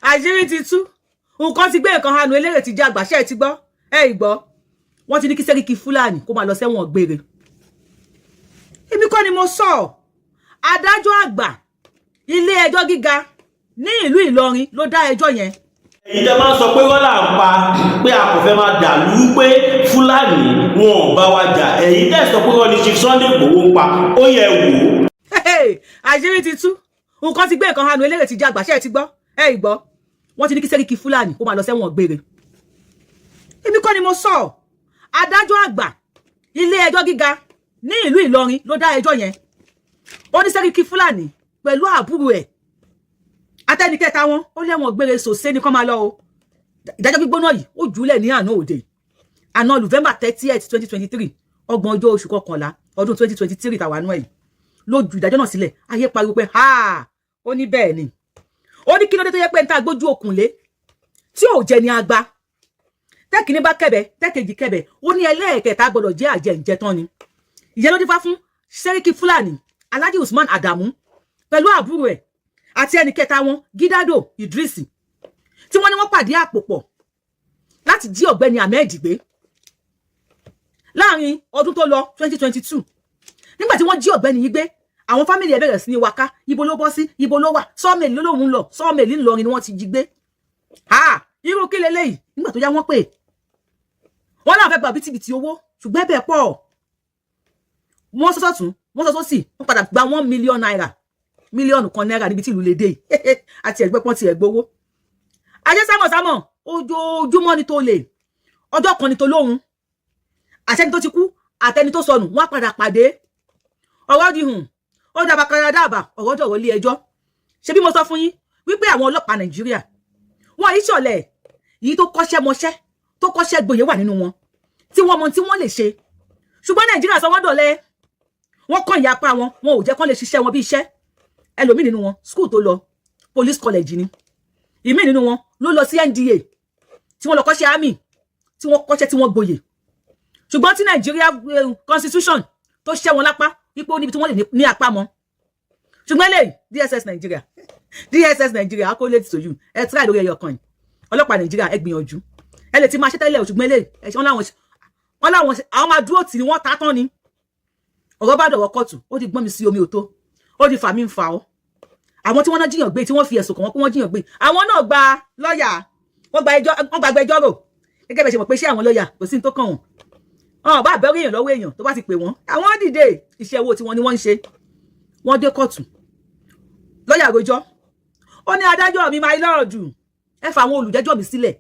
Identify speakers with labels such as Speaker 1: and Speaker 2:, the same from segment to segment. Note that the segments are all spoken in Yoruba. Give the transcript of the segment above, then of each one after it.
Speaker 1: Àṣírí ti tú, nǹkan ti gbé nǹkan hanu. Eléré ti jẹ́ àgbàṣe ti gbọ́ ẹ ìgbọ́. Wọ́n ti ní kí Sẹ́ríkì Fúlàní kó máa lọ sẹ́wọ̀n gbére. Èmi kọ́ ni mo sọ, adájọ́ àgbà ilé ẹjọ́ gíga ní ìlú Ìlọrin ló dá ẹjọ́ yẹn.
Speaker 2: Èyí tẹ́ máa ń sọ pé rọ́là ń pa, pé a kò fẹ́ máa dàlú, pé Fúlàní wọn ò bá wa jà, èyí tẹ́ sọ pé rọ́ ni Chief Sunday Igboho ń pa, ó yẹ wò ó.
Speaker 1: Àṣírí ti tú, nǹkan ti gbé nǹkan hanu. Eléré ti jẹ́ àgbàṣe ti gbọ́ ẹ ìgbọ́. Wọ́n ti ní kí Sẹ́ríkì Fúlàní kó máa lọ sẹ́wọ̀n gbére. Èmi kọ́ ni mo sọ, adájọ́ àgbà ilé ẹjọ́ gíga ní ìlú Ìlọrin ló dá ẹjọ́ yẹn. Ó ní Sẹ́ríkì Fúlàní pẹ̀lú àbúrò ẹ̀ atẹnikẹta wọn, ó lẹ́wọ̀n gbére sòsé ní kó máa lọ o. Ìdájọ́ gbígbóná yìí, ó jùlẹ̀ ní àná òde àná, November 30th, 2023, 30 ọjọ́ oṣù kọkànlá ọdún 2023 tàwa nú ẹ̀ ló ju ìdájọ́ náà sílẹ̀. Ayé pariwo pé ha! Ó ní bẹ́ẹ̀ ni. Ó ní kí ló dé tó yẹ pé ń tá gbójú òkun lé tí ò jẹ ní agba, tẹ́kìní bá kẹ̀bẹ̀, tẹ́kejì kẹ̀bẹ̀, ó ní ẹlẹ́ẹ̀kẹta gbọ́dọ̀ jẹ́ àjẹǹjẹ tán ni. Ìyẹn ló dífá fún Sẹ́ríkì Fúlàní Alhaji Usman Adamu pẹ̀lú àbúrò ẹ̀ àti ẹnì kẹta wọn, Gidado Idris, tí wọ́n ní wọ́n pàdé àpò pọ̀ láti jí ọ̀gbẹ́ni Ahmed gbé láàrin ọdún tó lọ, 2022. Nígbà tí wọ́n jí ọ̀gbẹ́ni yìí gbé, àwọn family ẹ̀ bẹ̀rẹ̀ sí ní waka: ibo ló bọ́ sí? Ibo ló wà? Sawmill ló lóun lọ. Sawmill ńlọrin ni wọ́n ti jí gbé. Ha, irú kí leléyìí? Nígbà tó yá, wọ́n pè wọ́n náà fẹ́ gba bítíbitì owó, ṣùgbọ́n ẹ̀bẹ̀ pọ̀. Wọ́n sọ́sọ́ tún, wọ́n sọ́sọ́ sí, wọ́n padà gba ₦1 million, 1 mílíọ̀nù náírà níbi tí ìlú lè dé àti ẹ̀gbẹ́ pọ́n ti ẹ̀ gbowó. Ajé sámọ̀sámọ̀, ojoojúmọ́ ni tó lè, ọjọ́ kan ni tó lóhun. Àtẹni tó ti kú, àtẹni tó sọnù, wọ́n á padà pàdé. Ọ̀rọ̀ di hùn, ó dàbà kára dáàbà, ọ̀rọ̀ dọ̀rọ̀ ilé ẹjọ́. Ṣé bí mo sọ fún yín wípé àwọn ọlọ́pàá Nàìjíríà wọn yìí ṣọ̀lẹ, yìí tó kọ́ṣẹ́ mọṣẹ́, tó kọ́ṣẹ́ gboyè wà nínú wọn, tí wọ́n mọ tí wọ́n lè ṣe. Ṣùgbọ́n Nàìjíríà sọ wọ́n dọ̀lẹ, wọ́n kàn ìyapa wọn, wọn ò jẹ́ kán lè ṣiṣẹ́ wọn bí iṣẹ́. Ẹlòmíì nínú wọn, school tó lọ, police college ni. Ìmíì nínú wọn ló lọ sí NDA, tí wọ́n lọ kọ́ṣẹ́ army, tí wọ́n kọ́ṣẹ́, tí wọ́n gboyè. Ṣùgbọ́n tí Nàìjíríà constitution tó ṣẹ́ wọn lápá wípé ó níbi tí wọ́n lè ní apá mọ́. Ṣùgbọ́n lè DSS Nàìjíríà, DSS Nàìjíríà, accolade to you. Ẹ try lórí ẹyọ kan yìí. Ọlọ́pàá Nàìjíríà, ẹ gbìyànjú. Ẹ lè ti máa ṣe tẹ́lẹ̀, ṣùgbọ́n lè wọ́n láwọn àwọn máa dúró tì ní, wọ́n ta tán ni. Ọ̀rọ̀ bá dọ̀rọ̀ kóòtù, ó di gbọ́n mi sí omi òtó, ó di fàmí ń fa ọ́. Àwọn tí wọ́n náà jiyàn gbé, tí wọ́n fi ẹ̀sùn kàn wọ́n pé wọ́n jiyàn gbé, àwọn náà gba lọ́ọ̀yà, wọ́n gba ẹjọ́, wọ́n gba agbẹjọ́rò. Gẹ́gẹ́ bẹ́ẹ̀ ṣe mọ̀ pé ṣé àwọn lọ́ọ̀yà kò sí ní tó kàn wọ́n, wọn bá bẹ̀rù èèyàn lọ́wọ́ èèyàn tó bá ti pè wọ́n, àwọn dìde. Iṣẹ́ owó tiwọn ni wọ́n ń ṣe. Wọ́n dé kóòtù, lọ́ọ̀yà rojọ́. Ó ní, "Adájọ́ mi, my lord, ẹ fa àwọn olùjẹ́jọ́ mi sílẹ̀,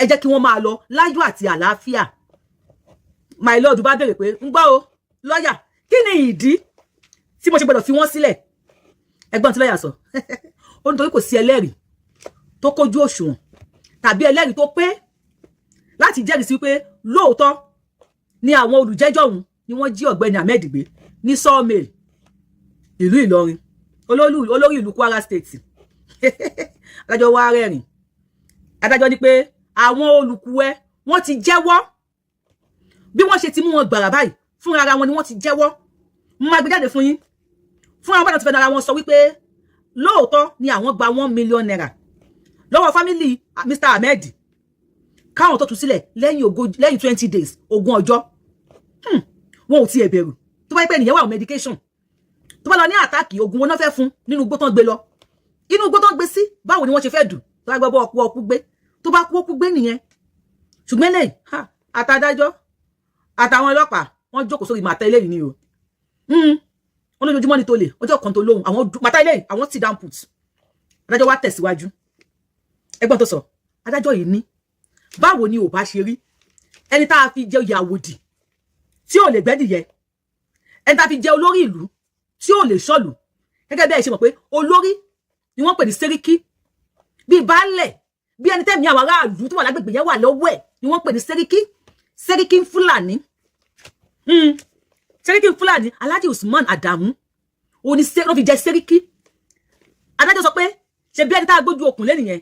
Speaker 1: ẹ jẹ́ kí wọ́n máa lọ láyọ̀ àti àlàáfíà." My lord bá béèrè pé, "Ń gbọ́ o, lọ́ọ̀yà, kí ni ìdí tí mo ṣe gbọ́dọ̀ fi wọ́n sílẹ̀?" Ẹgbọ́n tí lọ́ọ̀yà sọ. Ó nítorí kò sí ẹlẹ́rìí tó kójú òṣùwọ̀n tàbí ẹlẹ́rìí tó pé láti jẹ́rìí sí pé lóòótọ́ ni àwọn olùjẹ́jọ́ ọ̀hún ni wọ́n jí ọ̀gbẹ́ni Ahmed gbé ní Sawmill, ìlú Ìlọrin, olórí ìlú Kwara State. Adájọ́ wá rẹ́rìn. Adájọ́ ní pé àwọn olùkúwẹ́ wọ́n ti jẹ́wọ́. Bí wọ́n ṣe ti mú wọn gbàrà báyìí, fúnra ara wọn ni wọ́n ti jẹ́wọ́. Mo máa gbé jáde fún yín. Fúnra wọn ti fẹ́ ara wọn sọ wípé lóòótọ́ ni àwọn gba ₦1 million lọ́wọ́ family Mr Ahmed káwọn tó tú sílẹ̀ lẹ́yìn ogójì, lẹ́yìn 20 days, 20 ọjọ́. Wọn ò tiẹ̀ bẹ̀rù. Tó bá yẹ pé ènìyàn wà on medication, tó bá lọ ní attack, oògùn wọn náà fẹ́ fún nínú igbó tán gbé lọ, inú igbó tán gbé sí? Báwo ni wọ́n ṣe fẹ́ dù tó bá gbọ́ bọ́ ọkú ọkú gbé, tó bá kú, ó kú gbé nìyẹn. Ṣùgbọ́n lẹ́yìn àtàdájọ́ àtàwọn ọlọ́pàá, wọ́n jókòó sórí matter eléyìí ni o. Wọ́n lójoojúmọ́ ní tó lè, ọjọ́ kan tó lóhùn àwọn matter eléyìí, àwọn sit down put. Adájọ́ wa tẹ̀síwájú. Ẹgbọ́n tó sọ. Adájọ́ yìí ní, báwo ni ò bá ṣe rí ẹni tá a fi jẹ oyè àwòdì tí ò lè gbẹ́dìyẹ, ẹni tá a fi jẹ olórí ìlú tí ò lè ṣọ̀lù? Gẹ́gẹ́ bí ẹ ṣe mọ̀ pé olórí ni wọ́n pè ní sẹ́ríkì, bíi baálẹ̀, bí ẹni tẹ́mi àwọn aráàlú tó wà lágbègbè yẹn wà lọ́wọ́ ẹ̀ ni wọ́n pè ní sẹ́ríkì. Sẹ́ríkì Fúlàní, sẹ́ríkì Fúlàní Alhaji Usman Adamu òní ló fi jẹ sẹ́ríkì. Adájọ́ sọ pé ṣe bí ẹni tá a gbójú okùn lẹ́nìyẹn,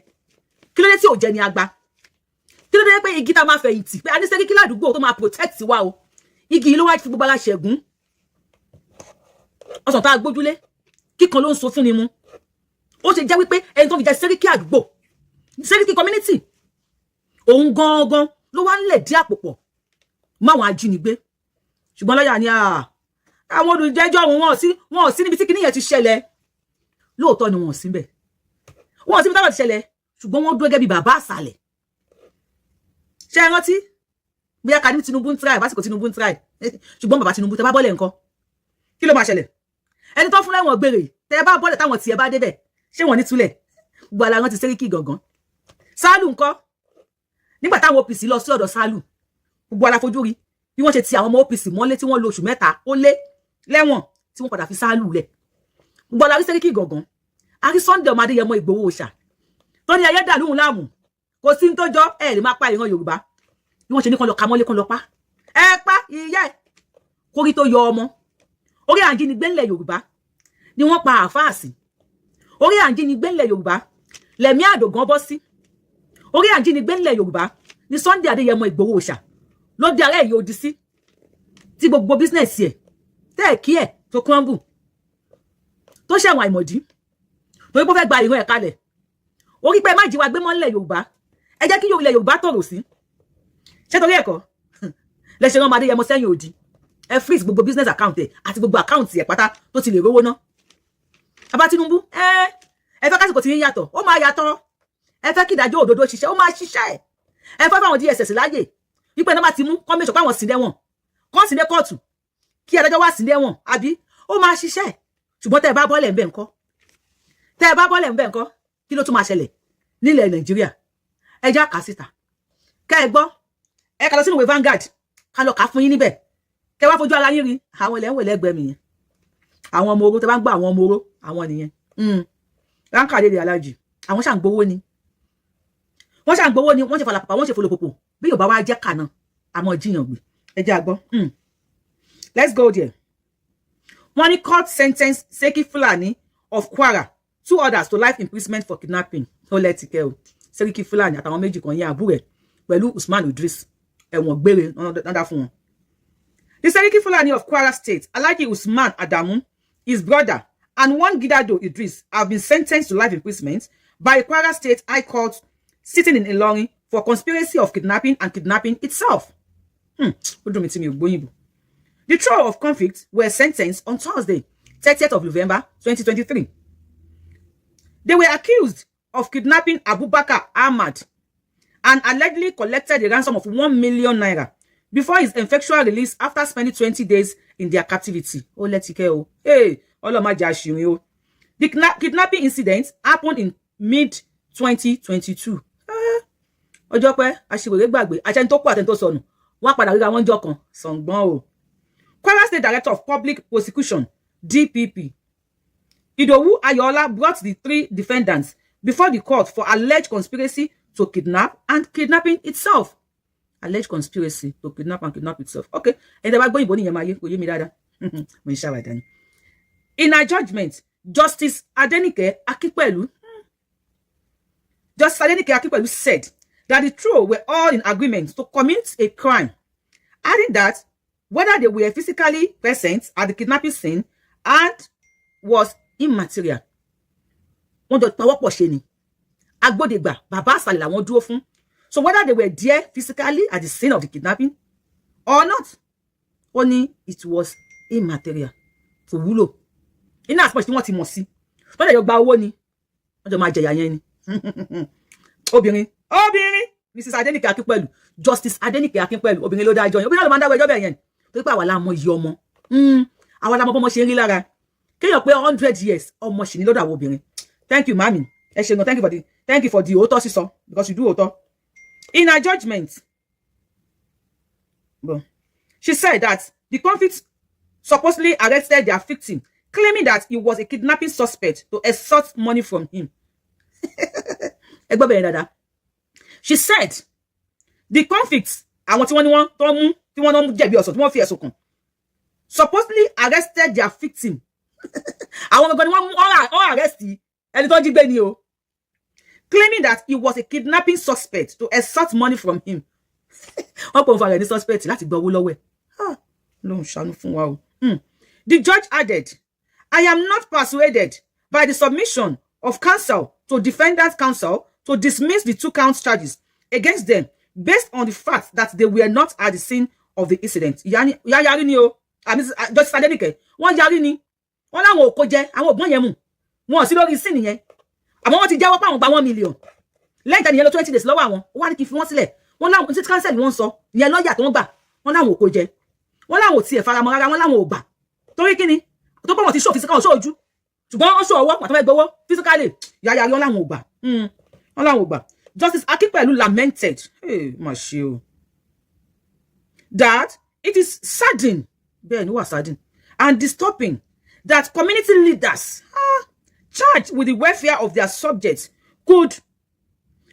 Speaker 1: kí ló dé tí ò jẹ ní agba? Kí ló dé pé igi tá a máa fẹ̀yìntì pé a ní sẹ́ríkì ládùúgbò tó máa protect wa o, igi yìí ló wá fi gbogbo ara ṣẹ̀gún? Ọsàn tá a gbójúlé kíkan ló ń so fún ni mu. Ó ṣe jẹ́ wípé ẹni tó fi jẹ sẹ́ríkì àdúgbò, sẹ́ríkì community, òun gangan ló wá ń lẹ̀ dí àpò pọ̀ máwọn ajínigbé? Ṣùgbọ́n lọ́yà ni àwọn olùjẹ́jọ́ òun wọn ò sí níbi tí kinní yẹn ti ṣẹlẹ̀. Lóòótọ́ ni wọn ò síbẹ̀, wọn ò síbi táwọn ti ṣẹlẹ̀, ṣùgbọ́n wọ́n dúró gẹ́gẹ́ bí bàbá àṣàlẹ̀. Ṣé ẹ rántí bí aka ní Tinubu ń try básìkò Tinubu ń try? Ṣùgbọ́n bàbá Tinubu, tẹ bá bọ́lẹ̀ nǹkan, kí ló máa ṣẹlẹ̀? Ẹni tó fún lẹ́wọ̀n gbére, tẹ bá bọ́lẹ̀, táwọn tiẹ̀ bá débẹ̀, ṣé wọ́n ní túlẹ̀? Gbogbo ara wọn ti Sẹ́ríkì gangan. Sálù ńkọ́? Nígbà táwọn OPC lọ sí ọ̀dọ̀ Sálù, gbogbo ara fojú rí bí wọ́n ṣe ti àwọn ọmọ OPC mọ́lé, tí wọ́n lo oṣù 3 ó lé lẹ́wọ̀n, tí wọ́n padà fi Sálù lẹ̀. Gbogbo ara rí Sẹ́ríkì gangan. Àrí Sunday ọmọ Adéyẹmọ Ìgbòho Òòṣà tó ní ayé dàlúhùn láàmú, kò sí ní tó jọ ẹ lè máa pa ìran Yorùbá. Bí wọ́n ṣe ní kán lọ ka mọ́lé, kán lọ pa ẹ pa ìyá ẹ kórí tó yọ ọmọ orí àǹjínigbé ńlẹ̀ Yorùbá ni wọ́n pa àáfàá sí. Orí àǹjínigbé ńlẹ̀ Yorùbá lẹ̀mí àdògán bọ́ sí. Orí àǹjínigbé ńlẹ̀ Yorùbá ni Sunday Adéyẹmọ Ìgbòho Òòṣà ló dé ara ẹ̀yìn odi sí, tí gbogbo business ẹ̀ tẹ́ ẹ̀ kí ẹ̀ tó crumble, tó ṣẹ̀wọ̀n àìmọ̀dí, torí pé ó fẹ́ gba ìran ẹ̀ kalẹ̀. Orí pé má jí wa gbé mọ́ ńlẹ̀ Yorùbá, ẹ jẹ́ kí ilẹ̀ Yorùbá tòrò sí. Ṣé torí ẹ̀kọ́ lẹ́sẹ̀ rán ọmọ Adéyẹmọ sẹ́yìn òdì? Ẹ freeze gbogbo business account ẹ̀ àti gbogbo account ẹ̀ pátá tó ti lè rówó ná. Bàbá Tinubu, ẹ fẹ́ kásìkò tí yín yàtọ̀, ó máa yàtọ̀. Ẹ fẹ́ kí ìdájọ́ òdodo ṣiṣẹ́, ó máa ṣiṣẹ́. Ẹ fẹ́ fáwọn DSS láàyè wípé náà bá ti mú kọ́ mẹ́sọ̀ páwọn sí lẹ́wọ̀n, kọ́ sí lé kóòtù, kí adájọ́ wá sí lẹ́wọ̀n, àbí? Ó máa ṣiṣẹ́. Ṣùgbọ́n tẹ́ ẹ bá bọ́lẹ̀ ńbẹ̀ ńkọ́? Tẹ́ ẹ bá bọ́lẹ̀ ńbẹ̀ ńkọ́? Kí ló tún máa ṣẹlẹ̀ nílẹ̀ Nàìjíríà? Ẹ já kà síta kẹ́ ẹ gbọ́. Ẹ kà lọ sínú ìwé Vanguard, ká lọ kà fún yín níbẹ̀, kẹ́ wá fojú ara yín rí. Àwọn ilẹ̀ ń wò lẹ́gbẹ̀ẹ́ mi yẹn, àwọn ọmọ oró. Tẹ́ bá ń gbọ́ àwọn ọmọ oró, àwọn nìyẹn. Ránkà lédè alájì, àwọn ṣà ń gbowó ni, wọ́n ṣà ń gbowó ni, wọ́n ṣe falàpàpà, wọ́n ṣe fòlòpòpò. Bí yóò bá wá jẹ́ kànáà, àmọ́ jiyàn gbé. Ẹ jẹ́ àgbọ́. Let's go there. Wọ́n ní court sentence Seriki Fulani of Kwara, two others to life imprisonment for kidnapping. Ó lẹ́tìkẹ́ o. Seriki Fulani àtàwọn méjì kan yẹn, àbúrò ẹ̀ pẹ̀lú Usman Idris, ẹ̀wọ̀n gbére náà fún wọn. The Seriki Fulani of Kwara State, Alhaji Usman Adamu, his brother, and one Gidado Idris have been sentenced to life imprisonment by Kwara State High Court sitting in Ilorin for conspiracy of kidnapping and kidnapping itself. Ó dùn mí tí mi ò gbóyìnbó. The trio of convicts were sentenced on Thursday, 30th of November 2023. They were accused of kidnapping Abubakar Ahmad and allegedly collected a ransom of 1 million naira before his eventual release after spending 20 days in their captivity. Ó lẹ́tìkẹ́ o. Hey, Ọlọ́run má jẹ́ àṣìrìn o. The kidnapping incident happened in mid-2022. Ọjọ́ pẹ́ aṣiwèrè gbàgbé àṣẹni tó kú àtẹni tó sọnù, wọ́n á padà ríra wọn jọ kan sọ̀ngbọ́n o. Kwara State Director of Public Prosecution, DPP, Idowu Ayoola, brought the three defendants before the court for alleged conspiracy to kidnap and kidnapping itself. Alleged conspiracy to kidnap and kidnap itself. Okay, ẹni tẹ́ bá gbọ́ ìbò nìyẹn, máa yé, kò yé mi dáadáa, mo ń ṣàwàdà ni. In her judgment, Justice Adenike Akinpelu said that the trio were all in agreement to commit a crime, adding that whether they were physically present at the kidnapping scene and was immaterial. Wọ́n jọ pawọ́pọ̀ ṣe ni. Agbódegbà bàbá àsàlẹ̀ làwọn dúró fún. So whether they were there physically at the scene of the kidnapping or not, ó ní it was immaterial, kò wúlò. In as much tí wọ́n ti mọ̀ sí, wọ́n lè yọ gba owó ni, wọ́n jọ máa jẹ̀yà yẹn ni. Obìnrin, obìnrin, Mrs Adenike Akínpẹ̀lú, Justice Adenike Akínpẹ̀lú, obìnrin ló dájọ́ yẹn. Obìnrin náà ló máa ń dáwọ́ ẹjọ́ bẹ́ẹ̀ yẹn, torí pé àwa la mọ iye ọmọ, àwa la mọ bọ́mọ ṣe ń rí lára. Kéèyàn pé 100 years, ọmọ sì ní lọ́dọ̀ àwọn obìnrin. Thank you, mami, ẹ ṣe gan. Thank you for the òótọ́ sísọ, because you do òótọ́. In her judgment, well, she said that the convicts supposedly arrested their victim, claiming that he was a kidnapping suspect, to extort money from him. Ẹ gbọ́ bẹ́ẹ̀ dáadáa. She said the convicts, àwọn tí wọ́n ní wọ́n tó mú, tí wọ́n náà jẹ̀bi ọ̀sán, tí wọ́n fi ẹ̀sùn kàn, supposedly arrested their victim. Àwọn gangan ni wọ́n mú wọ́n arrest ẹni tó jí gbé ni o, claiming that he was a kidnapping suspect to extort money from him. Wọ́n pè ń fa rẹ̀ ní suspect láti gba owó lọ́wọ́ ẹ̀. Lóhùn ṣàánú fún wa o. The judge added, "I am not persuaded by the submission of counsel to defendants' counsel to dismiss the two count charges against them based on the fact that they were not at the scene of the incident. Ìyá yarí ni o, àmì Justice Adenike, wọ́n yarí ni. Wọ́n láwọn ò kó jẹ, àwọn ògbọ́n yẹn mú. Wọn ò sí lórí scene yẹn. Àmọ́ wọ́n ti jẹ́wọ́ pé àwọn gba 1 million. Lẹ́yìn tẹ́ni yẹn lọ 20 days lọ́wọ́ àwọn, ó wá ní kí n fi wọ́n sílẹ̀. Wọ́n láwọn tí counsel wọ́n sọ, ìyẹn lọ́ọ̀yà tó ń gbà, wọ́n láwọn ò kó jẹ. Wọ́n láwọn ò tiẹ̀ faramọ́ rárá, wọ́n láwọn ò gbà. Torí kíni? Tó pọ̀ wọ́n ti show physical, show ojú. Ṣùgbọ́n wọ́n show ọwọ́, pàtó fẹ́ gbowó physically. Ìyá yarí, wọ́n láwọn ò gbà. Wọ́n láwọn ò gbà. Justice Akínpẹ̀lú lamented, hey, mà ṣe o, that it is saddening, bẹ́ẹ̀ ni wà saddening and disturbing that community leaders charged with the welfare of their subjects could,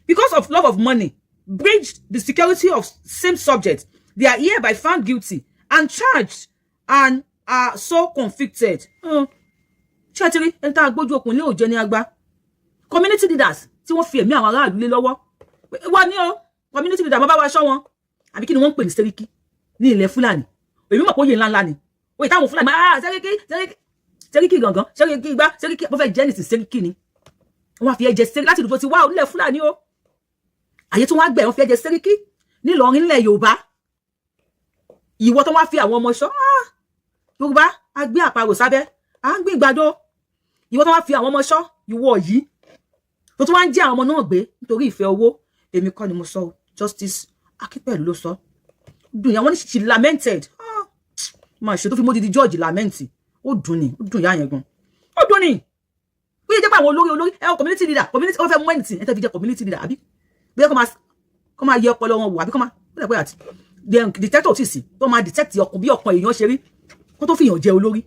Speaker 1: because of love of money, breach the security of same subjects. They are hereby found guilty and charged and are so convicted. Ṣé ẹ ti rí ẹni tá a gbójú okùn lé òjẹ́ ní agbá? Community leaders tí wọ́n fi ẹ̀mí àwọn aráàlú lé lọ́wọ́ wọ́n ní o, community leader, bá wa ṣọ́ wọn. Àbí kí ni wọ́n ń pè ní sẹ́ríkì ní ilẹ̀ Fúlàní? Èmi mọ̀ pé oyè ńláńlá ni oyè táwọn Fúlàní máa sẹ́ríkì, sẹ́ríkì, sẹ́ríkì gangan, sẹ́ríkì igbá, sẹ́ríkì bó fẹ́ jẹ́ nìsín, sẹ́ríkì ni wọ́n fi ẹ̀jẹ̀ sẹ́ríkì láti ìlú tó ti wá onílẹ̀ Fúlàní o. Àyè tí wọ́n á gbẹ̀, wọ́n fi ẹ̀jẹ̀ sẹ́ríkì nílọrin nílẹ̀ Yorùbá. Ìwọ tó wá fi àwọn ọmọ ṣọ́ Yorùbá, a gbé àparò sábẹ́, à ń gbé ìgbàdo. Ìwọ tó wá fi àwọn ọmọ ṣọ́, ìwọ yìí tó tún wá ń jí àwọn ọmọ náà gbé nítorí ìfẹ́ owó. Èmi kọ́ ni mo sọ, Justice Akínpẹ̀lú ló sọ. Dùn yà wọ́n ní she lamented. Máa ṣe tó fi módìdí George lament. Ó dùn ní, ó dùn yá yẹn gan, ó dùn ní. Ó yẹ jẹ́ pé àwọn olórí olórí ẹ, community leader, community, wọ́n fẹ́ mú ẹnìtì ẹ tẹ́ fi jẹ́ community leader, àbí bí kó máa yẹ ọpọlọ wọn wò, àbí kó máa ó dẹ̀ pé àti detector tí sí tó máa detect ọkàn, bí ọkàn èèyàn ṣe rí, kó tó fìyàn jẹ olórí.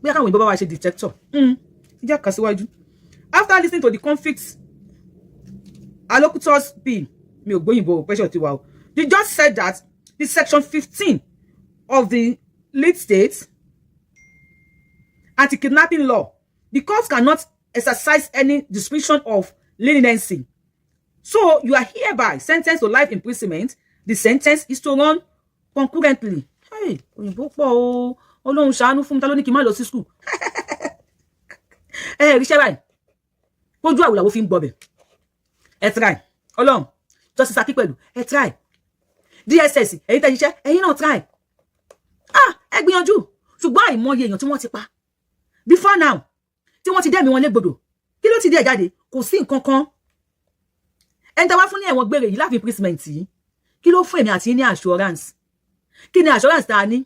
Speaker 1: Bóyá káwọn òyìnbó bá wa ṣe detector. Ìjà kà síwájú. After listening to the convict allocutors p mi ò gbóyìnbó, pressure ti wà o. The judge said that the section 15 of the lead state anti-kidnapping law, the court cannot exercise any discretion of leniency, so you are hereby sentenced to life imprisonment. The sentence is to run concurrently. Hey, òyìnbó pọ̀ o. Ọlọ́run ṣàánú fún mi. Ta ló ní kí n má lọ sí school? Ẹ ríṣẹ́ báyìí, kójú àwòlàwò fi ń gbọbẹ̀. Ẹ try Ọlọ́run. Justice Akínpẹ̀lú, ẹ try. DSS, ẹ̀yin tẹ́ ṣiṣẹ́, ẹ̀yin náà try. Ah, ẹ gbìyànjú, ṣùgbọ́n àìmọye èèyàn tí wọ́n ti pa before now, tí wọ́n ti dẹ́mi wọn légbodò, kí ló ti dé jáde? Kò sí nǹkan kan. Ẹni tí a wá fún ní ẹ̀wọ̀n gbére yìí, life imprisonment yìí, kí ló fún èmi àti ní assurance? Kí ni assurance tá a ní?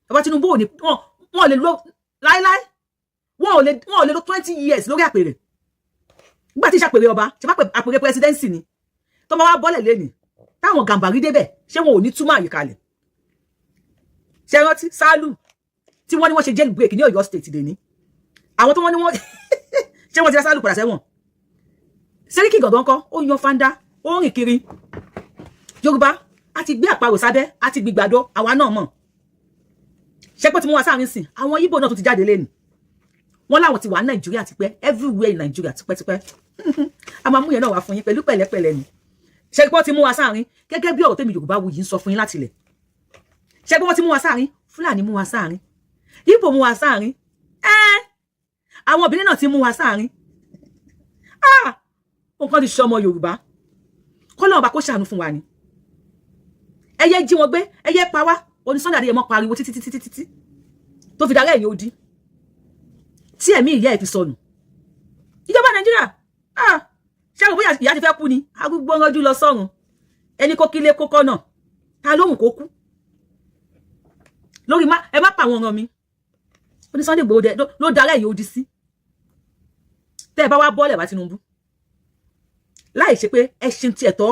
Speaker 1: Bàbá Tinubu ò ní wọn ò lè lo láíláí, wọn ò lè lo 20 years lórí àpèrè. Nígbà tí ìṣàpèrè ọba ṣe bá àpèrè presidency ni, tó bá wá bọ́lẹ̀ lẹ́nìí, táwọn Gàmbàrí débẹ̀, ṣé wọn ò ní túmọ̀ àyíkalẹ̀? Ṣe rántí Sálù tí wọ́n ní wọ́n ṣe jail break ní Ọ̀yọ́ State dè ní àwọn tó wọ́n ní wọ́n ṣé wọ́n ti dá Sálù padà sẹ́wọ̀n? Sẹ́ríkì gàngán kọ́, ó yan fanda, ó rìn kiri. Yorùbá, a ti gbé àparò sábẹ́, a ti gbìgbàdo, àwa náà mọ̀. Ṣé pé tí mo wá sáàrin sìn, àwọn Ìgbò náà tó ti jáde lẹ́nu, wọ́n láwọn ti wà ní Nàìjíríà tipẹ́, everywhere in Nàìjíríà tipẹ́tipẹ́. A máa mú yẹn náà wá fún yín pẹ̀lú pẹ̀lẹ́pẹ̀lẹ́ ni. Ṣé pé wọ́n ti mú wa sáàrin gẹ́gẹ́ bí ọ̀rọ̀ tèmi Yorùbá Wuyì ń sọ fún yín láti ilẹ̀? Ṣé pé wọ́n ti mú wa sáàrin? Fúlàní mú wa sáàrin, Ìgbò mú wa sáàrin, ẹ́ àwọn obìnrin náà ti mú wa sáàrin. Ah, nǹkan ti ṣe ọmọ Yorùbá. Kọ́lọ́ ọba kó ṣàánú fún wa ni. Ẹyẹ jí wọn gbé, ẹyẹ pa wá. Oní Sunday Adéyẹmọ pariwo títí títí títí tó fi darẹ́ ẹ̀yìn odi tí ẹ̀mí ìyá ẹ̀ fi sọnù. Ìjọba Nàìjíríà, ah, ṣé àwọn bóyá ìyá ti fẹ́ kú ni? Arúgbó ránjú lọ sọ́run. Ẹni kó kílé kó kọ́nà ta lóhùn kó kú lórí má ẹ má pa àwọn ọ̀ràn mi. Oní Sunday Igboho ló darẹ́ ẹ̀yìn odi sí. Tẹ́ ẹ bá wá bọ́ọ̀lẹ̀ wá Tinubu, láì ṣe pé ẹ ṣe ti ẹ̀tọ́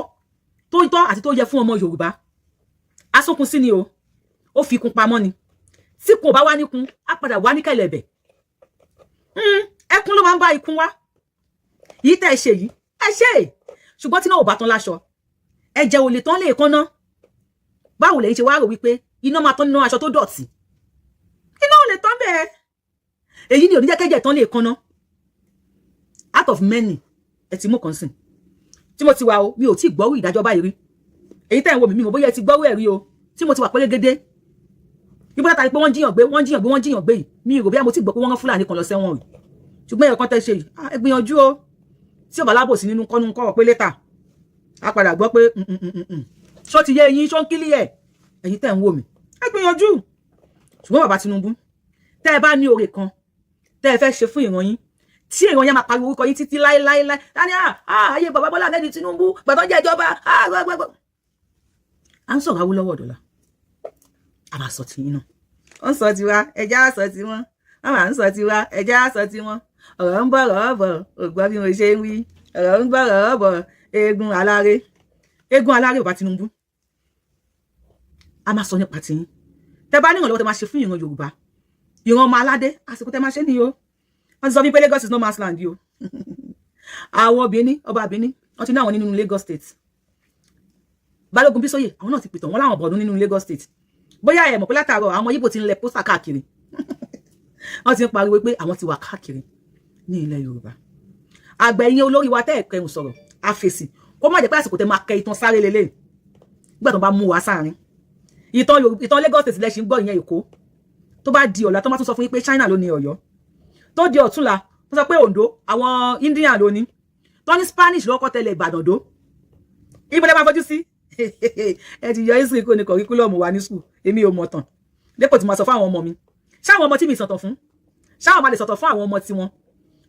Speaker 1: tó tọ́ àti tó yẹ fún ọmọ Yorùbá, asókun sí ni o, ó fi ikun pamọ́ ni. Tí kò bá wá níkun, á padà wá ní kẹ̀lẹ̀bẹ̀. Ẹkún ló máa ń bá ikun wá. Yìí tẹ́ ẹ ṣe yìí, ẹ ṣe, ṣùgbọ́n tí náà ò bá tán láṣọ, ẹ̀jẹ̀ ò lè tán lè kánná. Báwo lẹ́yìn ṣe wá rò wípé iná máa tán nínú aṣọ tó dọ̀tí? Iná ò lè tán bẹ́ẹ̀. Èyí ni ò ní jẹ́ kẹ́jẹ̀ tán lè kánná. Out of many, ẹ ti mú kan sìn tí mo ti wà o, mi ò tí ì gbọ́rú ìdájọ́ báyìí rí. Èyí tẹ́ ẹ̀ ń wo mi, mi mọ̀ bóyá ẹ ti gbọ́rú ẹ̀ rí o. Tí mo ti wà pérégedé ibo látàrí pé wọ́n jíyàn gbé, wọ́n jíyàn gbé, wọ́n jíyàn gbé yìí, mi rò bí mo ti gbọ́ pé wọ́n rán Fúlàní kan lọ sẹ́wọ̀n rí. Ṣùgbọ́n ẹ̀kan tẹ́ ṣe yìí, ẹ gbìyànjú o. Tí ò bá lábòsí nínú kọ́nú kọ́ pé later a padà gbọ́ pé ṣó ti yé eyín, ṣó ń kílí ẹ̀. Ẹ̀yin tẹ́ ń wò mí, ẹ gbìyànjú. Ṣùgbọ́n bàbá Tinubu, tẹ́ ẹ bá ní oore kan tẹ́ ẹ fẹ́ ṣe fún ìran yín, tí ìran yẹn máa pariwo orúkọ yín títí láéláéláé tani ayé bàbá Bọ́lá Ahmed Tinubu gbàtọ́ jẹ́ ìjọba gbàgbọ́. À ń sọ̀rọ̀ Awólọ́wọ̀ dọ̀la, a máa sọ tiyín náà. Ó ń sọ tiwa, ẹja á sọ tiwọn. Wọ́n máa ń sọ tiwa, ẹja á sọ tiwọn. Ọ̀rọ̀ ń bọ̀ ọ̀rọ̀ bọ̀, ò gbọ́ bí mo ṣe ń wí. Ọ̀rọ̀ ń bọ̀ ọ̀rọ̀ bọ̀, eégún aláré, eégún aláré. Bàbá Tinubu, a máa sọ nípa tiyín. Tẹ bá ní ìrànlọ́wọ́ tẹ máa ṣe fún ìran Yorùbá, ìran ọmọ aládé, àsìkò tẹ máa ṣe nìyó. Wọ́n ti sọ wípé Lagos is no man's land yìí o. Àwọn Benin, ọba Benin, wọ́n ti ní àwọn nínú Lagos State. Balógun Bísóyè, àwọn náà ti pìtàn wọ́n láwọn bọ̀dún nínú Lagos State. Bóyá ẹ mọ̀ pé látàárọ̀ àwọn Yíbò ti ń lẹ poster káàkiri, wọ́n ti ń pariwo pé àwọn ti wà káàkiri ní ilẹ̀ Yorùbá. Àgbà ẹ̀yin olórí wa tẹ́ ẹ̀ kẹrùn sọ̀rọ̀ àfèsì, kó má jẹ́ pé àsìkò tẹ́ máa kẹ ìtàn sáré lélẹ̀ nígbà tó bá mú wa sáàrin ìtàn. Ìtàn Lagos State lẹ́sìn gbọ́, ìyẹn Èkó. Tó bá di ọ̀la, tó má tún sọ fún yín pé China ló ní Ọ̀yọ́, tó di ọ̀túnla, tó sọ pé Ondo àwọn Indian ló ní, tó ní Spanish lọ́kọ́ tẹ́lẹ̀ Ìbàdàn dó, ibo lẹ máa fojú sí? Ẹ ti yọ history kò ní curriculum wa ní school. Èmi ò mọ̀ tàn dépò tí mo sọ fún àwọn ọmọ mi. Ṣáwọn ọmọ tí mi sọ̀tọ̀ fún, ṣáwọn máa lè sọ̀tọ̀ fún àwọn ọmọ tiwọn?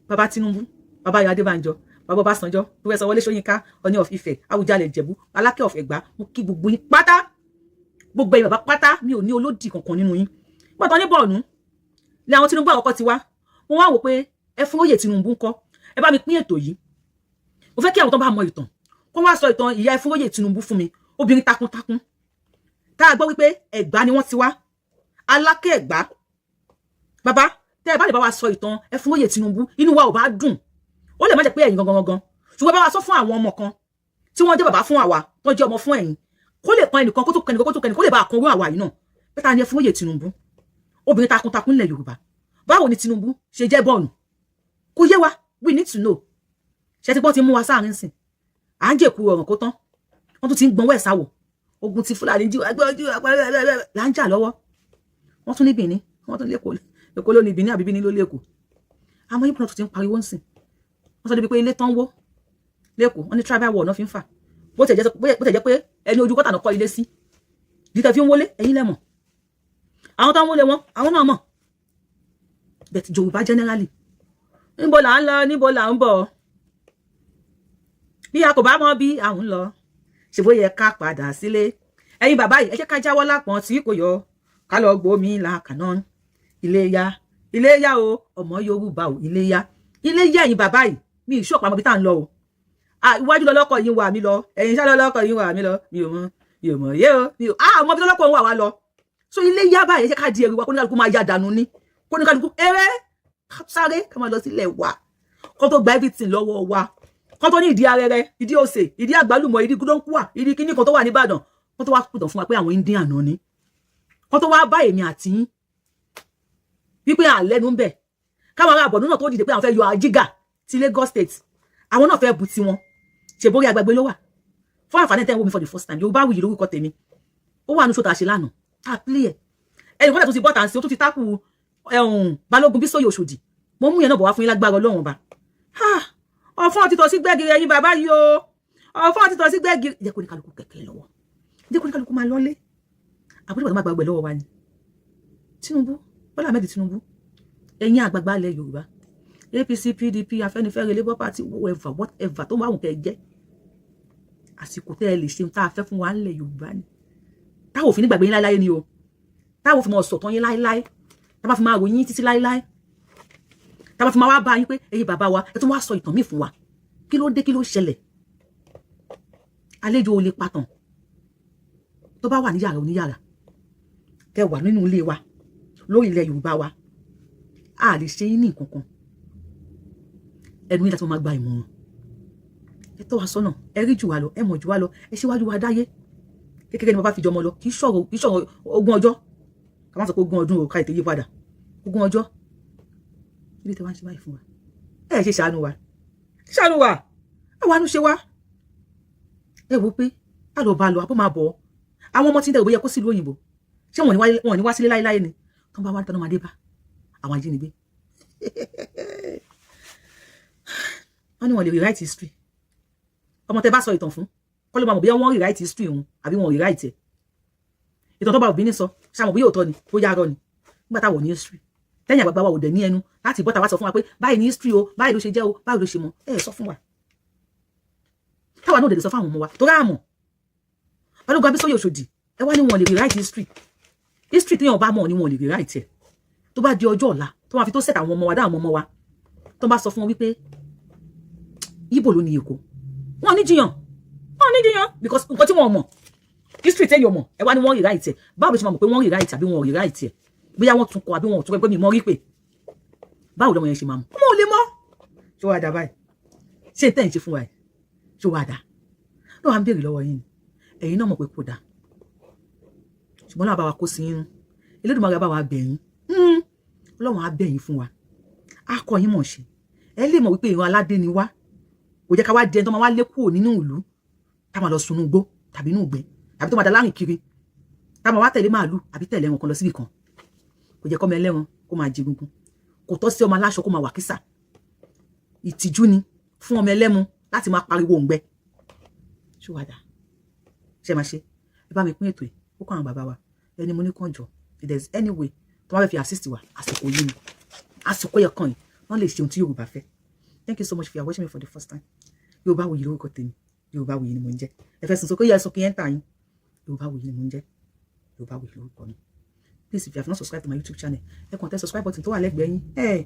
Speaker 1: Bàbá Tinubu, bàbá Ayọ̀ Adébánjọ, bàbá Ọbásanjọ́, Professor Wọlé Ṣóyínká, Ọọ̀ni of Ifẹ̀, Awùjalẹ̀ Ìjẹ̀bú, Alákẹ́ of Ẹ̀gbá, mo kí gbogbo yín pátá, gbogbo ẹ̀yin bàbá pátá. Mi ò ní olódì kankan nínú yín. Gbọ́dọ̀ ní bọ̀ọ̀nù ní àwọn Tinubu àkọ́kọ́ ti wá. Mo wá wò pé ẹ fún oyè Tinubu ńkọ́? Ẹ bá mi pín ètò yìí. Mo fẹ́ kí àwọn tó bá mọ ìtàn kó wá sọ ìtàn ìyá Ẹfúnróyè Tinubu fún mi, obìnrin takuntakun tá a gbọ́ wípé Ẹ̀gbá ni wọ́n ti wá, Alákẹ́ Ẹ̀gbá. Bàbá, tẹ́ ẹ bá lè bá wa sọ ìtàn Ẹfúnróyè Tinubu, inú wa ò bá dùn. Ó lè má jẹ́ pé ẹ̀yin gangan gangan, ṣùgbọ́n bá wa sọ fún àwọn ọmọ kan tí wọ́n jẹ́ bàbá fún àwa, tó jẹ́ ọmọ fún ẹ̀yin, kó lè kan ẹnìkan, kó tó kan ẹnìkan, kó tó kan ẹnìkan, kó lè bá àkànrú àwa yìí náà pé ta ni Ẹfúnróyè Tinubu, obìnrin takuntakun nílẹ̀ Yorùbá. Báwo ni Tinubu ṣe jẹ́ bọ́ọ̀nù? Kò yé wa. We need to know. Ṣe ti gbọ́ ti mú wa sáàrin sìn, à ń jèkú ọ̀ràn kó tán, wọ́n tún ti ń gbọ́n wẹ̀ sáwọ̀. Ogun ti Fúlàní jí ẹgbẹ́ ojú là ń jà lọ́wọ́. Wọ́n tún ní Benin, wọ́n tún lẹ́kọ̀ọ́. Èkó ló ní Benin àbí Benin ló lẹ́kọ̀ọ́? Àwọn Ìgbò náà tún ti ń pariwo ń sìn. Wọ́n sọ débi pé ilé tán wó lẹ́kọ̀ọ́, wọ́n ní tribal war náà fi ń fà. Bó tẹ̀ jẹ́ pé ẹni ojú kọ́tà náà kọ́ ilé sí dídá fi ń wọlé, ẹ̀yin lẹ́mọ̀ àwọn tó ń wọlé wọn, àwọn náà mọ̀. But Yorùbá generally, níbo là ń lọ? Níbo là ń bọ̀? Bí a kò bá mọ bí à ń lọ, ṣe bó yẹ ká padà sílé? Ẹ̀yin bàbá yìí, ẹ jẹ́ ká jáwọ́ lápọ̀n tí kò yọ, ká lọ gbómi là kàná. Iléyá, iléyá o, ọmọ Yorùbá o, iléyá, iléyá. Ẹ̀yin bàbá yìí, mi ì ṣọ́ọ̀pù àmọ́ bí tá à ń lọ o. Iwájú lọlọ́kọ̀ yín wà mí lọ, ẹ̀yin ṣá lọlọ́kọ̀ yín wà mí lọ. Mi ò mọ̀, mi ò mọ̀ yé o, mi ò mọ bí lọlọ́kọ̀ ń wà wá lọ. So iléyá báyìí, ẹ jẹ́ ká di ẹrù wa, kó ní kálukú máa ya dànù ní, kó ní kálukú eré sáré, ká máa lọ sílẹ̀ wa, kó tó gba everything lọ́wọ́ wa, kó tó ní ìdí arẹrẹ, ìdí òsè, ìdí àgbálùmọ̀, ìdí gúdọ́nkúà, ìdí kíní kan tó wà nìbàdàn, kó tó wá pìtàn fún wa pé àwọn Indian náà ni, kó tó wá bá èmi àti yín wípé àlẹ́nu ń bẹ̀, káwọn ará àbọ̀dún náà tó dìde pé àwọn fẹ́ yọ àjígà ti Lagos State, àwọn náà fẹ́ bu tiwọn. Ṣèbórí agbègbè ló wà. Fún àǹfààní tẹ́ ń wò mí for the first time, Yorùbá Wuyì lórúkọ tèmi. Ó wà ní ṣòtà ṣe lánàá tá a play ẹ̀. Ẹnì kan tó ti bọ́ta sí, ó tún ti tákù Balógun Bísóyè Òṣòdì. Mo mú yẹn náà bọ̀ wá fún yín lágbára Ọlọ́run ọba. Ọ̀fọ́n ti tọ̀ sí gbẹ́gìrì, ẹ̀yin bàbá yìí o, ọ̀fọ́n ti tọ̀ sí gbẹ́gìrì. Jẹ́ kó ní kálukú kẹ̀kẹ́ lọ́wọ́, jẹ́ kó ní kálukú máa lọ́lé. Àbúrò bàtà máa gbàgbẹ́ lọ́wọ́ wa ni Tinubu, Bọ́lá Ahmed Tinubu. Ẹ̀yin àgbààgbà ilẹ̀ Yorùbá, APC, PDP, Afẹ́nifẹ́re, Labour Party, whatever, whatever tó máa wù kẹ́ jẹ́, àsìkò tẹ́ ẹ lè ṣe tá a fẹ́ fún wa ńlẹ̀ Yorùbá ni táwọn òfin nígbàgbé yín láéláé ni o, táwọn òfin mọ̀ sọ̀tàn yín láéláé, tá bá fi máa ròyìn títí láéláé, tá bá fi máa wá bá yín pé ẹ̀yin bàbá wa, ẹ tún wá sọ ìtàn míì fún wa. Kí ló dé? Kí ló ṣẹlẹ̀? Àlejò ò lè patàn tó bá wà ní yàrá oníyàrá. Tẹ wà nínú ilé wa lórí ilẹ̀ Yorùbá wa, a lè ṣe yín ní nǹkan kan. Ẹnu yín láti máa gba ìmọ̀ràn. Ẹ tọ́ wa sọ́nà, ẹ rí jù wá lọ, ẹ mọ̀ jù wá lọ, ẹ ṣíwájú wa dáyé. Kékeré ni bàbá fi jọmọ lọ. Kì í ṣọ̀rọ̀, kì í ṣọ̀rọ̀ ogún ọjọ́, ká má sọ pé 20 ọdún o, ká ètè yí padà, 20 ọjọ́. Ilé tí wọ́n ń ṣe báyìí fún wa, ẹ ṣe ṣàánú wa, ṣàánú wa, àwa ń ṣe wá. Ẹ wo pé a lọ bá lọ àbọ̀ máa bọ̀. Àwọn ọmọ tí ń tẹ̀wé yẹ kó sílùú òyìnbó, ṣé wọn ní wá sílé láéláé ni? Tó ń bá wá tọ́nà máa dé bá àwọn ajínigbé. Wọ́n ní wọ́n lè rewrite history. Ọmọ tẹ bá sọ ìtàn fún kọ́ ló máa mọ̀ bóyá wọ́n rewrite history òun àbí wọ́n rewrite ẹ̀. Ìtàn tó bá òbí ní sọ, ṣàmọ̀ bóyá òótọ́ ni, bóyá arọ́ ni, nígbà táwọn ò ní history. Tẹ́yìn àgbàgbà wa ò dẹ̀ ní ẹnu láti bọ́ta wá sọ fún wa pé báyìí ní history o, báyìí ló ṣe jẹ́ o, báyìí ló ṣe mọ́. Ẹ sọ fún wa, táwa náà ò dẹ̀ lè sọ fún àwọn ọmọ wa tó ráàmọ̀. Balógun Abísóyè Òṣòdì, ẹ wá ní wọn lè rewrite history. History téèyàn bá mọ̀ ni wọn lè rewrite ẹ̀. Tó bá di ọjọ́ ọ̀la, tó máa fi tó set àwọn ọmọ wa dá àwọn ọmọ wa, tó bá sọ fún wọn wípé Ìgbò ló ní Èkó, wọn ní jiyàn, wọn ní jiyàn, because nǹkan tí wọn mọ̀, history téèyàn mọ̀, ẹ wá ní wọ́n rewrite ẹ̀. Báwo ló ṣe máa mọ̀ pé wọ́n rewrite àbí wọ́n rewrite ẹ̀? Bóyá wọ́n tún kọ àbí wọ́n tún kọ, pé mi mọ̀ rí pé báwo lọmọ yẹn ṣe máa mọ̀? Ọmọ ò lè mọ̀. Ṣé wàá dà báyìí? Ṣé n tẹ́ ń ṣe fún wa yìí, ṣé wàá dà? Lọ́wọ́ à ń béèrè lọ́wọ́ yín ni. Ẹ̀yin náà mọ̀ pé kò dáa, ṣùgbọ́n náà bá wa kó sí yín. Elédùmarè bá wa bẹ̀ yín. Ọlọ́run á bẹ̀ yín fún wa, á kọ́ yín mọ̀ ṣe. Ẹ lè mọ̀ wípé ìran aládé ni wá. Kò jẹ́ ká wá di ẹni tó máa wá lé kúrò nínú ìlú, tá máa lọ sunú igbó tàbí inú ìgbẹ́, tàbí tó máa da lárìn kiri, tá máa wá tẹ̀lé màálù àbí tẹ̀lé ẹran kan lọ síbì kan. Kò jẹ́ kọ́mọ ẹlẹ́ran kó máa jẹ gungun. Kò tọ́ sí ọmọ aláṣọ kó máa wà kísà. Ìtìjú ni fún ọmọ ẹlẹ́mu láti máa pariwo òǹgbẹ. Ṣé wàá dà? Ṣé máa ṣe? Ẹ bá mi pín ètò yìí ó kọ́ àwọn bàbá wa. Ẹni mo ní kàn jọ, if there is any way tó bá fẹ́ fi assist wa, àsìkò yìí ni, àsìkò yẹ kàn yìí, wọ́n lè ṣe ohun tí Yorùbá fẹ́. Thank you so much for watching me for the first time. Yorùbáwùyí lórúkọ tèmi. Yorùbáwùyí ni mò ń jẹ́. Ẹ fẹ́ sùn sókè yẹ sùn kí ẹ ń tà yín. Yorùbáwùyí ni mò ń jẹ́. Yorùbáwùyí lórúkọ mi. Please, if you have not subscribed to my YouTube channel, ẹ kàn tẹ subscribe button tó wà lẹ́gbẹ̀ẹ́ yín, ẹ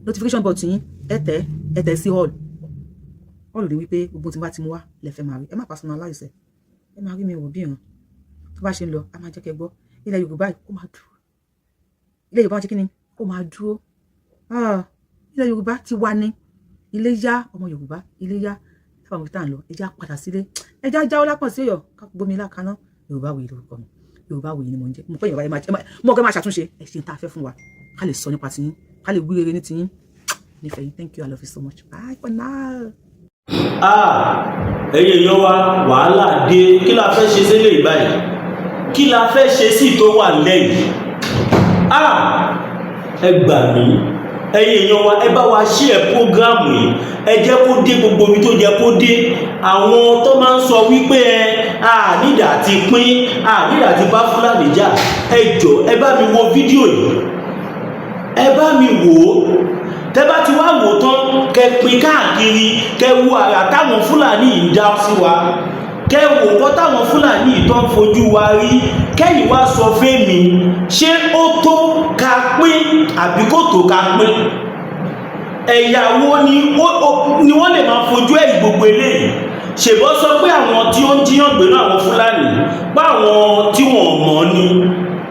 Speaker 1: notification button yín, ẹ tẹ, ẹ tẹ sí all. All ní wípé gbogbo tí n bá ti mú wá lẹ fẹ́ máa rí. Ẹ má personalize ẹ, ẹ máa rí mi wò bí ìran tó bá ṣe ń lọ. A máa jẹ́ kẹ́ gbọ́. Ilẹ̀ Yorùbá yìí, kó máa dúró. Ilẹ̀ Yorùbá ṣe kí ni? Kó máa dúró. Ilẹ̀ Yorùbá ti wá ní ilé yá. Ọmọ Yorùbá, ilé yá. Táwọn ọmọ tá à ń lọ, ẹ já padà sílé, ẹ já jáwọ́ lápọ̀ sí ọ̀yọ́, ká gbomi lákaná. Yorùbáwùyí lórúkọ mi. Yorùbáwùyí ni mò ń jẹ́. Mo pé Yorùbá, ẹ máa mo kẹ́ máa ṣàtúnṣe. Ẹ ṣe ń tá a fẹ́ fún wa, ká lè sọ nípa tiyín, ká lè wí rere ní tiyín. Nífẹ̀ẹ́ yín. Thank you. I love you so much. Bye for now.
Speaker 2: Ah, ẹ̀yin èèyàn wa, wàhálà dé. Kí la fẹ́ ṣe sílẹ̀ ìbáyìí? Kí la fẹ́ ṣe sí tó wà lẹ́yìn? Ah, ẹ gbà mí. Ẹ̀yin èèyàn wa, ẹ bá wa share program yìí. Ẹ jẹ́ kó dé gbogbo ibi tó jẹ́ kó dé. Àwọn tó máa ń sọ wípé ẹ a nídà ti pín, a nídà ti bá Fúlàní jà, ẹ jọ, ẹ bá mi wo fídíò yìí, ẹ bá mi wò ó. Tẹ bá ti wá wò tán, kẹ pín káàkiri, kẹ wo àrà táwọn Fúlàní yìí ń dá sí wa, kẹ wò nǹkan táwọn Fúlàní yìí tó ń fojú wa rí. Kẹ́yìn wá sọ fẹ́mi, ṣé ó tó ká pín àbí kò tó ká pín? Ẹ̀yà wo ni ni wọ́n lè máa fojú ẹ̀yìn gbogbo eléyìí? Ṣèbọ́ sọ pé àwọn tí ó ń jíyàn gbé náà, àwọn Fúlàní, pa àwọn tí wọ́n mọ̀ ni.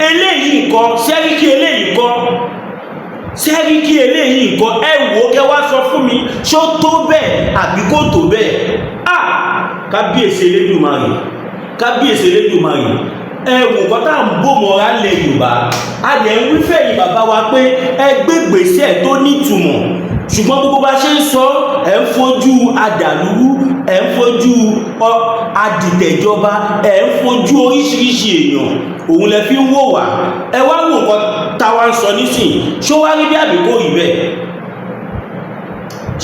Speaker 2: Eléyìí nǹkan Sẹ́ríkì, eléyìí kọ́ Sẹ́ríkì, eléyìí nǹkan. Ẹ wò ó, kẹ wá sọ fún mi, ṣó tó bẹ́ẹ̀ àbí kò tó bẹ́ẹ̀? Ah, kábíyèsí Elédùmarè, kábíyèsí Elédùmarè. Ẹ wò kọ́ tá à ń bò mọ́ra lẹ̀ Yorùbá. A dẹ̀ ń wí fẹ̀yìn bàbá wa pé ẹ gbé gbèsè tó nítumọ̀, ṣùgbọ́n gbogbo bá ṣe ń sọ, ẹ̀ ń fojú adàlúrú, ẹ̀ ń fojú adìtẹ̀jọba, ẹ̀ ń fojú oríṣiríṣi èèyàn, òun lẹ fi ń wò wá. Ẹ wá wò nǹkan táwa ń sọ nísìn, ṣó wá rí bí àbí kò rí bẹ́ẹ̀?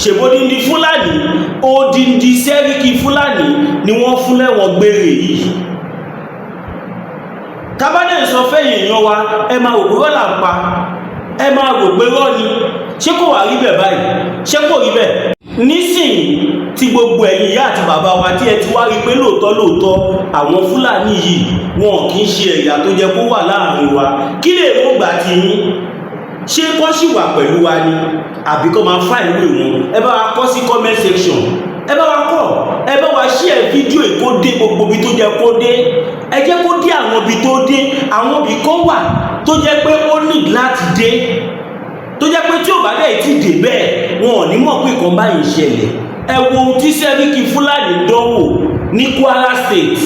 Speaker 2: Ṣèbódìndí Fúlàní, odindi Sẹ́ríkì Fúlàní ni wọ́n fún lẹ́wọ̀n gbére yìí. Tábádẹ́ sọ fẹ́yìn èèyàn wa, ẹ máa rò pé rọ́ là ń pa, ẹ máa rò pé rọ́ ni. Ṣé kò wá rí bẹ́ẹ̀ báyìí? Ṣé kò rí bẹ́ẹ̀ nísìnyí tí gbogbo ẹ̀yin ìyá àti bàbá wa tí ẹ ti wá rí pé lóòótọ́ lóòótọ́, àwọn Fúlàní yìí, wọn kì í ṣe ẹ̀yà tó jẹ́ kó wà láàrin wa? Kí lè mú gbà tí yín? Ṣé kọ́ sì wà pẹ̀lú wa ni, àbí kọ́ máa fà ìwé wọn? Ẹ bá wa kọ sí comment section, ẹ bá wa kọ. Ẹ bá wa share fídíò yìí kó dé gbogbo ibi tó jẹ́ kó dé. Ẹ jẹ́ kó dé àwọn ibi tó dé. Àwọn ibi kan wà tó jẹ́ pé ó need láti dé, tó jẹ́ pé tí ò bá dẹ̀ ti dé bẹ́ẹ̀, wọn ò ní mọ̀ pé nǹkan báyìí ṣẹlẹ̀. Ẹ wo ohun tí Sẹ́ríkì Fúlàní dánwò ní Kwara State.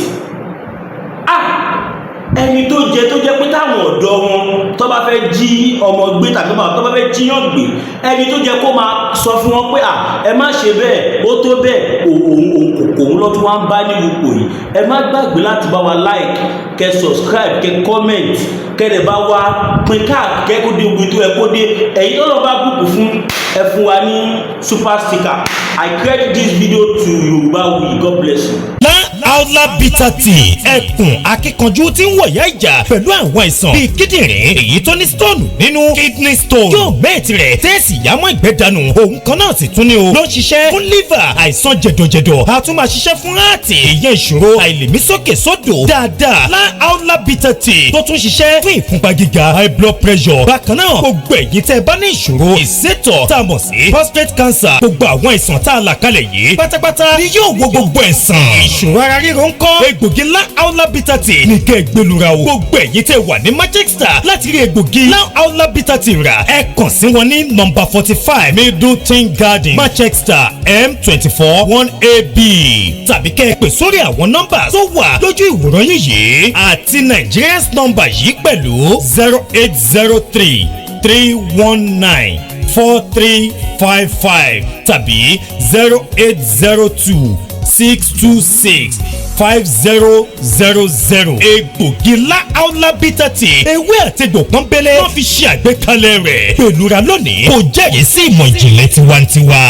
Speaker 2: Ah, ẹni tó jẹ tó jẹ́ pé táwọn ọ̀dọ́ wọn tó bá fẹ́ jí ọmọ gbé tàbí tó bá fẹ́ jíyàn gbé, ẹni tó jẹ kó máa sọ fún wọn pé à, ẹ má ṣe bẹ́ẹ̀, ó tó bẹ́ẹ̀, òun òun kò òun. ló tún wá ń bá ní ipò yìí. Ẹ má gbàgbé láti bá wa like, kẹ subscribe, kẹ comment, kẹ lè bá wa pín káàkiri kó dé ibi tó ẹ kó dé. Ẹ̀yin tó lọ bá bùkún fún ẹ, fún wa ní super sticker. I credit this video to Yorùbáwùyí. God bless you.
Speaker 3: Aula Bitter Tea, ẹkùn akíkanjú tí ń wọ̀yá ìjà pẹ̀lú àwọn àìsàn bíi kíndìnrín, èyí tó ní stone nínú, kidney stone, yóò mẹ́ẹ̀tì rẹ̀ tẹ́ẹ̀sì yámọ́ ìgbẹ́ dànù. Òun kan náà sì tún ní o ló ń ṣiṣẹ́ fún liver, àìsàn jẹ̀dọ̀jẹ̀dọ̀, a tún máa ṣiṣẹ́ fún heart, ìyẹn ìṣòro àìlèmísókè sódò dáadáa. Lá Aula Bitter Tea tó tún ṣiṣẹ́ fún ìfúnpá gíga, high blood pressure. Bákan náà, gbogbo ẹ̀yin tẹ́ ẹ bá ní ìṣòro ìsétọ̀ tá a mọ̀ sí prostate cancer, gbogbo àwọn àìsàn tá a là kalẹ̀ yìí pátápátá ni yóò wo gbogbo ẹ̀sán. Ìṣòro ara ríro ń kọ́? Egbògi Lá Aula Bitter Tea ní kẹ́ ẹ gbẹlura o. Gbogbo ẹ̀yin tẹ́ wà ní Manchester, láti rí egbògi Lá Aula Bitter Tea rà, ẹ kàn sí wọn ní nọ́mbà 45 Middleton Garden, Manchester, M24 1AB, tàbí kẹ́ ẹ pè sórí àwọn nọ́mbà tó wà lójú ìwòran yín yìí àti Nigerians nọ́mbà yìí pẹ̀lú: 08033194355 tàbí 08026265000. Egbògi Lá Aula Bitter Tea, ewé àtegbò pọ́nbélé wọ́n fi ṣe àgbékalẹ̀ rẹ̀. Pẹ̀lúra lónìí, kò jẹ́rìí sí ìmọ̀ ìjìnlẹ̀ tiwantiwa.